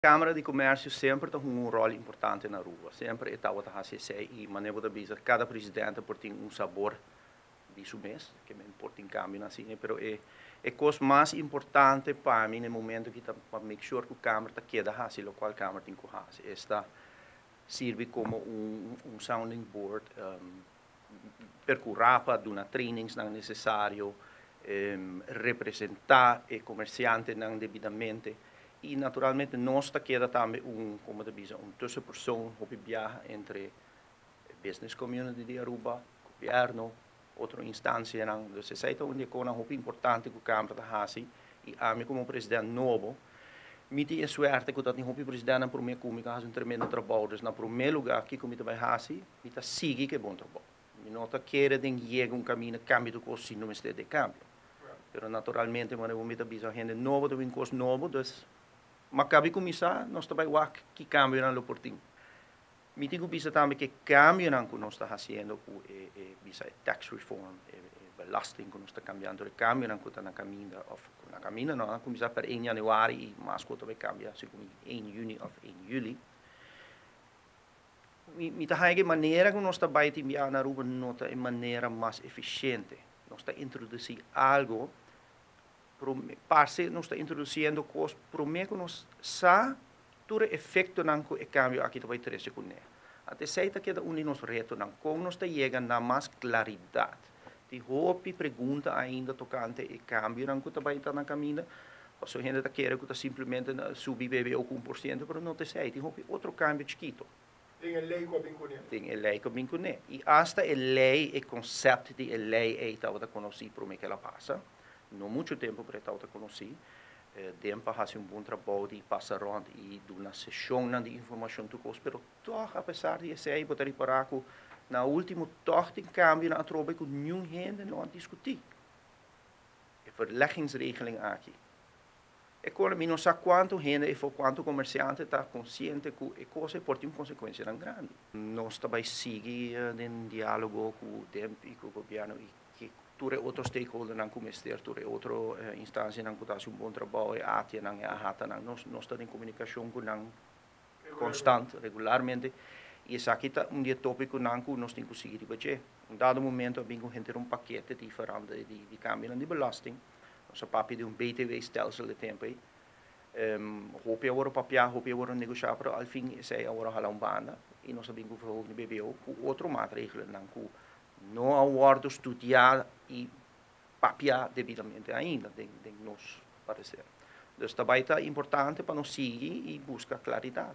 Camara di Comercio semper tin un rol importante na Aruba. Semper e tabata haci esey y manera bo bisa, cada presidente por tin un sabor di su mes, kiermen por tin cambio asina, pero e cos mas importante pa mi na momento cu ta pa make sure cu Camara ta keda haci loke Camara tin cu haci. Esta sirbi como un sounding board, percura pa duna trainings nan necesario, representa e comerciantenan debidamente y naturalmente nos ta keda tambe un, con ta bisa, un tussenpersoon op biaha entre business community di Aruba, gobierno, otro instancianan. Dus esey ta un cos hopi importante cu Camara ta haci y ami como presidente nobo, mi tin suerte cu tin hopi presidente prome cu mi haci un tremendo trabou. Dus na prome lugar cu mi bay haci, mi ta sigui cu e bon trabou. Mi no ta kere den yega un caminda cambia di cos si no mester di cambio. Pero naturalmente, manera mi ta bisa, hende nobo ta bin cos nobo, dus m'a caba di cuminsa, nos tambe wak ki cambionan lo por tin. Mi tin cu bisa tambe cu cambionan cu nos ta haciendo cu e bisa e tax reform, e belasting cu nos ta cambiando, e cambionan cu ta na caminda of na caminda no, cuminsa pa 1 januari y mas cu tambe cambia segun 1 juni of 1 juli. Mi ta haya manera cu nos ta bay na Aruba no ta e manera mas eficiente. Nos ta introduci algo, parce nos ta introduciendo cos prome cu nos sa tur efectonan cu e cambio aki ta bay trece cu ne. Anto esey ta keda un di nos retonan, con nos ta yega na mas claridad. Tin hopi pregunta ainda tocante e cambionan cu ta bay ta na caminda. Paso hende ta kere cu ta simplemente subi BBO cu 1%, pero no ta esey, tin hopi otro cambio chikito. Tin e ley cu a bin cu ne. Tin e ley cu a bin cu ne. Y hasta e ley, e concepto di e ley ey tabata conoci prome cu el a pasa. No mucho tempo, pero tabata conoci. DEMP a haci un bon trabou di pasa rond y duna sesion di informacion tur cos, pero toch, apesar di esey, bo ta ripara cu na ultimo toch tin cambionan atrobe cu ningun hende no a discuti. E verleggingsregeling aki. E cos mi no sa cuanto hende y cuanto comerciante ta consciente cu e cos por tin consecuencianan grandi. Nos ta bay sigui den dialogo cu DEMP y cu gobierno y cu tur otro stakeholdernan cu mester, tur otro instancianan cu ta haci un bon trabou, e ATIA nan, e AHATA nan, nos ta den comunicacion cu nan constant, regularmente. Y esaki ta un di e topiconan cu nos tin cu sigui debati. Un dado momento a bin cu henter un pakete diferente di cambio di belasting. Nos a papia di un BTW-stelsel di tempo ey. Hopi a wordo papia, hopi a wordo negocia, pero al fin esey a wordo hala un banda. Y nos a bin cu verhoging di BBO, cu otro maatregelen cu no a wordo studia y papia debidamente ainda, den nos parecer. Dus tambe ta importante pa nos sigui y busca claridad.